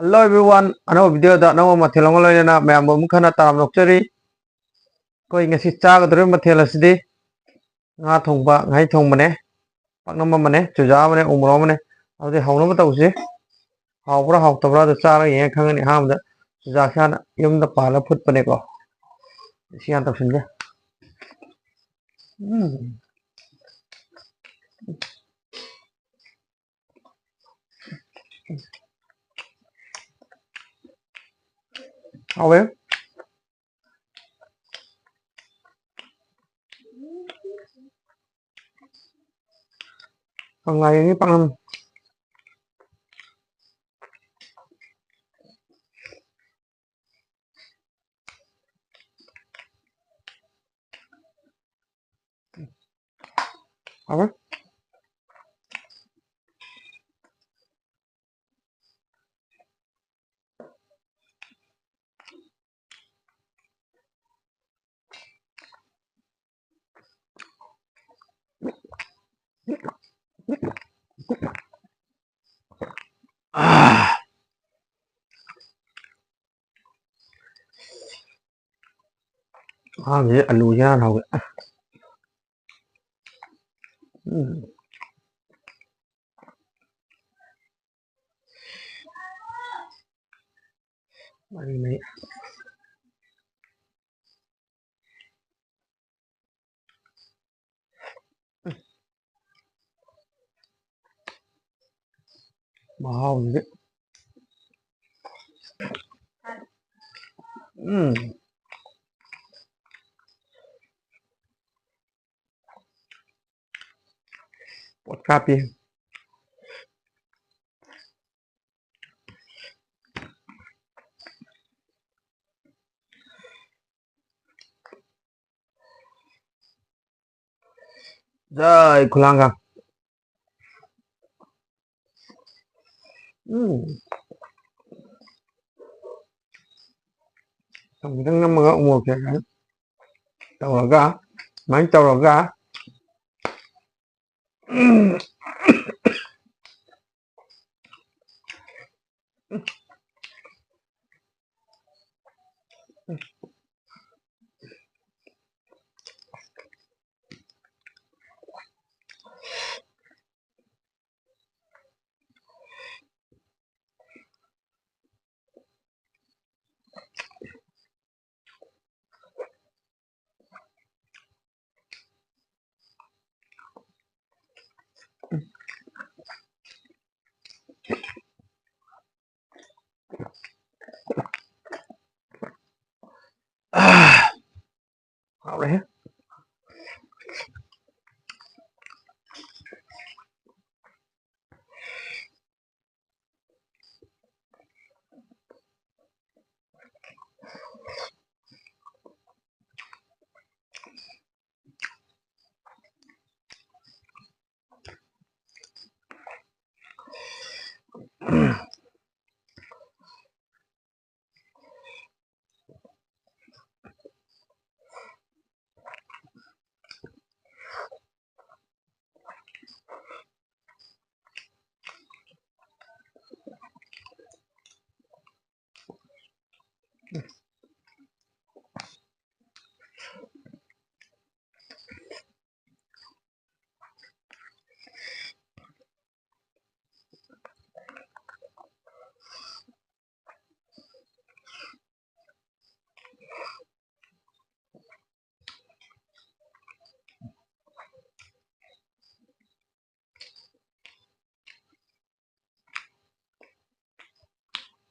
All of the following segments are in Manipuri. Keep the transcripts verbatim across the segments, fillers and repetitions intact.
Hello everyone, ꯑꯅꯧꯕ video ꯗ ꯑꯅꯧꯕ ꯃꯊꯦꯜ ꯑꯃꯒ ꯂꯣꯏꯅꯅ ꯃꯌꯥꯝꯕꯨ ꯑꯃꯨꯛ ꯍꯟꯅ ꯇꯔꯥꯝꯅ ꯑꯣꯛꯆꯔꯤ꯫ ꯑꯩꯈꯣꯏ ꯉꯁꯤ ꯆꯥꯒꯗꯧꯔꯤꯕ ꯃꯊꯦꯜ ꯑꯁꯤꯗꯤ ꯉꯥ ꯊꯣꯡꯕ, ꯉꯥꯍꯩ ꯊꯣꯡꯕꯅꯦ, ꯄꯥꯛꯅꯝ ꯑꯃꯅꯦ, ꯆꯨꯖꯥꯛ ꯑꯃꯅꯦ, ꯎ ꯃꯣꯔꯣꯛ ꯑꯃꯅꯦ꯫ ꯑꯗꯨꯗꯤ ꯍꯧꯅꯕ ꯇꯧꯁꯤ꯫ ꯍꯥꯎꯕ꯭ꯔꯥ ꯍꯥꯎꯇꯕ꯭ꯔꯥ ꯑꯗꯨ ꯆꯥꯔꯒ ꯌꯦꯡꯉ ꯈꯪꯒꯅꯤ꯫ ꯑꯍꯥꯟꯕꯗ ꯆꯨꯖꯥꯛꯁꯦ ꯍꯥꯟꯅ ꯌꯨꯝꯗ ꯄꯥꯜꯂ ꯐꯨꯠꯄꯅꯦꯀꯣ꯫ ꯁꯤ ꯍꯥꯟꯅ ꯇꯧꯁꯤꯟꯒꯦ꯫ ꯎꯝ꯫ ꯍꯥꯎꯋꯦ꯫ ꯀꯪꯂꯥ ꯌꯦꯡꯉꯤ ꯄꯥꯛꯅꯝ꯫ ꯍꯥꯎꯋꯦ꯫ ꯑꯥ꯫ ꯑꯍꯥꯟꯕꯁꯦ ꯑꯂꯨꯁꯦ ꯍꯥꯟꯅ ꯍꯧꯒꯦ꯫ ꯎꯝ꯫ ꯃꯔꯤ ꯃꯔꯤ꯫ ꯃꯍꯥꯎꯁꯤꯗꯤ꯫ ꯎꯝ꯫ ꯄꯣꯠ ꯀꯥꯞꯄꯤ꯫ ꯖꯥꯏ ꯈꯨꯂꯥꯡꯒ꯫ ꯎꯝ꯫ ꯊꯨꯝ ꯈꯤꯇꯪ ꯅꯝꯃꯒ ꯎ ꯃꯣꯔꯣꯛꯁꯦ ꯇꯧꯔꯒ, ꯁꯨꯃꯥꯏꯅ ꯇꯧꯔꯒ, ꯎꯝ꯫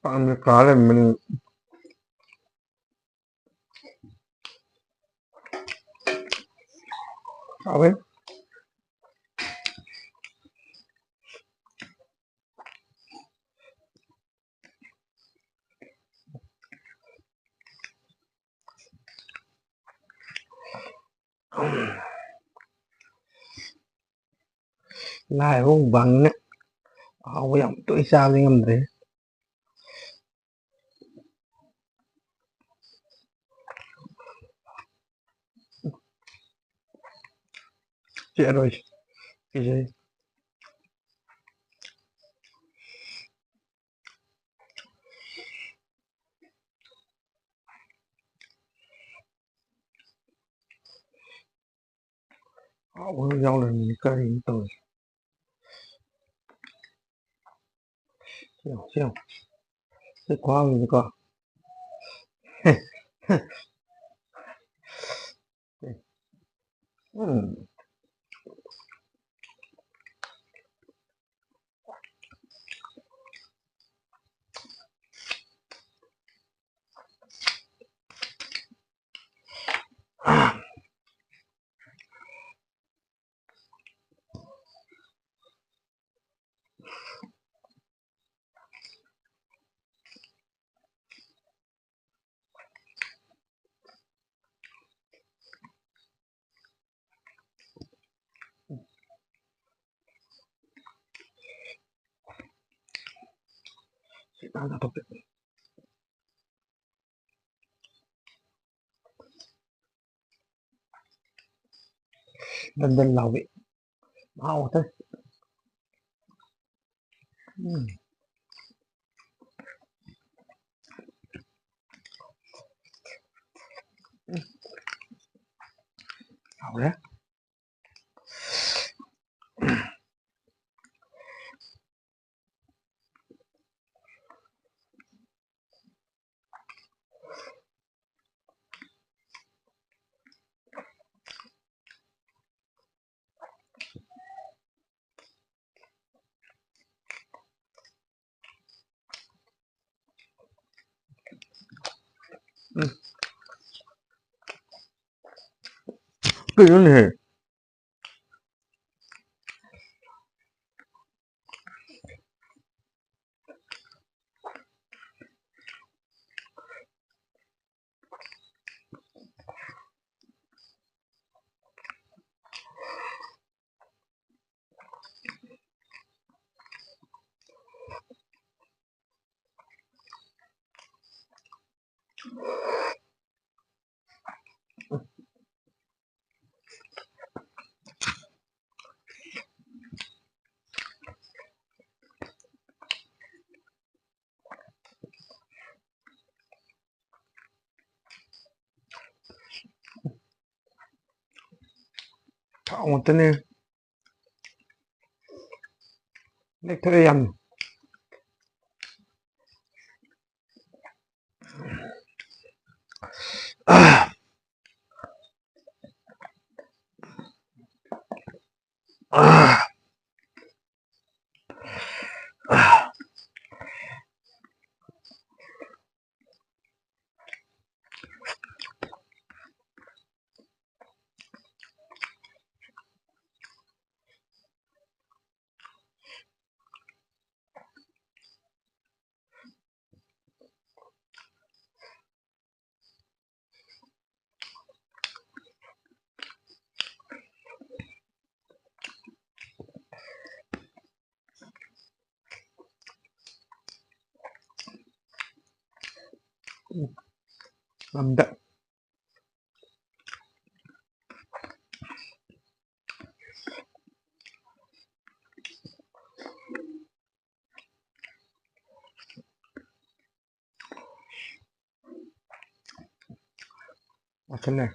ꯄꯥꯝꯃꯤ ꯀꯥ ꯂꯩꯔꯝꯕꯅꯤ꯫ ꯍꯥꯎꯋꯦ꯫ ꯂꯥꯏꯔꯕ ꯃꯨꯛꯕꯥꯡꯅꯤꯅ ꯑꯍꯥꯎꯕ ꯌꯥꯝ ꯇꯣꯏ ꯆꯥꯕꯗꯤ ꯉꯝꯗ꯭ꯔꯦ꯫ ꯆꯦ ꯑꯔꯣꯏ꯫ ꯀꯤꯖꯩ꯫ ꯍꯥꯎꯕ ꯌꯥꯎ ꯂꯩꯔꯝꯃꯦ꯫ ꯀꯔꯤꯅꯣ ꯇꯧꯔꯤꯁꯦ? ꯁꯤ ꯌꯦꯡꯉꯣ, ꯁꯤ ꯌꯦꯡꯉꯣ꯫ ꯁꯤ ꯈꯨꯍꯥꯎꯁꯤꯗꯤꯀꯣ꯫ ꯎꯝ꯫ ꯁꯤ ꯇꯥꯟ ꯆꯥꯊꯣꯛꯀꯦ꯫ ꯗꯟ ꯗꯟ ꯂꯥꯎꯕꯤ꯫ ꯃꯍꯥꯎ ꯈꯛꯇꯅꯤ꯫ ꯎꯝ꯫ ꯎꯝ꯫ ꯍꯥꯎꯔꯦ꯫ ꯀꯩꯅꯣꯅꯦꯍꯦ? ꯊꯥꯎ ꯉꯥꯛꯇꯅꯦ꯫ ꯂꯦꯛꯊꯣꯛꯑꯦ ꯌꯥꯝ꯫ ꯉꯝꯗꯦ꯫ ꯉꯥꯛꯇꯅꯦ꯫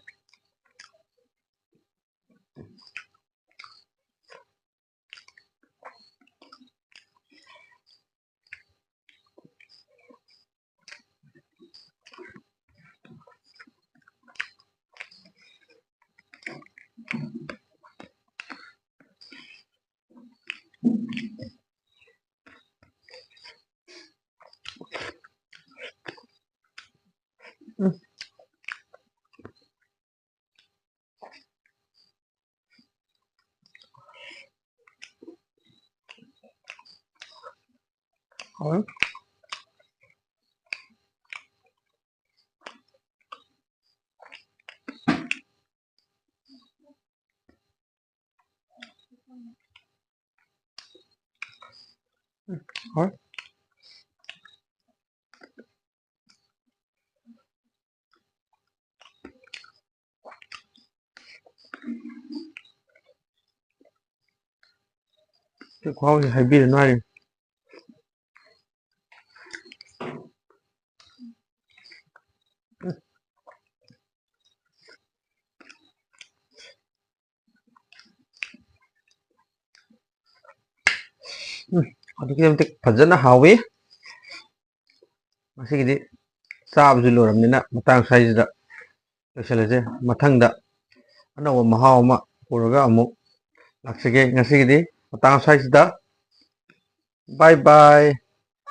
ꯍꯣꯏ꯫ ꯎꯝ, ꯍꯣꯏ꯫ ꯁꯤ ꯈꯨꯍꯥꯎꯁꯤ ꯍꯥꯏꯕꯤꯔꯅꯨ ꯍꯥꯏꯔꯤ꯫ ꯎꯝ, ꯑꯗꯨꯛꯀꯤ ꯃꯇꯤꯛ ꯐꯖꯅ ꯍꯥꯎꯋꯤ꯫ ꯉꯁꯤꯒꯤꯗꯤ ꯆꯥꯕꯁꯨ ꯂꯣꯏꯔꯕꯅꯤꯅ ꯃꯇꯥꯡ ꯁ꯭ꯋꯥꯏꯁꯤꯗ ꯂꯣꯏꯁꯤꯜꯂꯁꯦ꯫ ꯃꯊꯪꯗ ꯑꯅꯧꯕ ꯃꯍꯥꯎ ꯑꯃ ꯄꯨꯔꯒ ꯑꯃꯨꯛ ꯂꯥꯛꯆꯒꯦ꯫ ꯉꯁꯤꯒꯤꯗꯤ ꯃꯇꯥꯡ ꯁ꯭ꯋꯥꯏꯁꯤꯗ bye bye꯫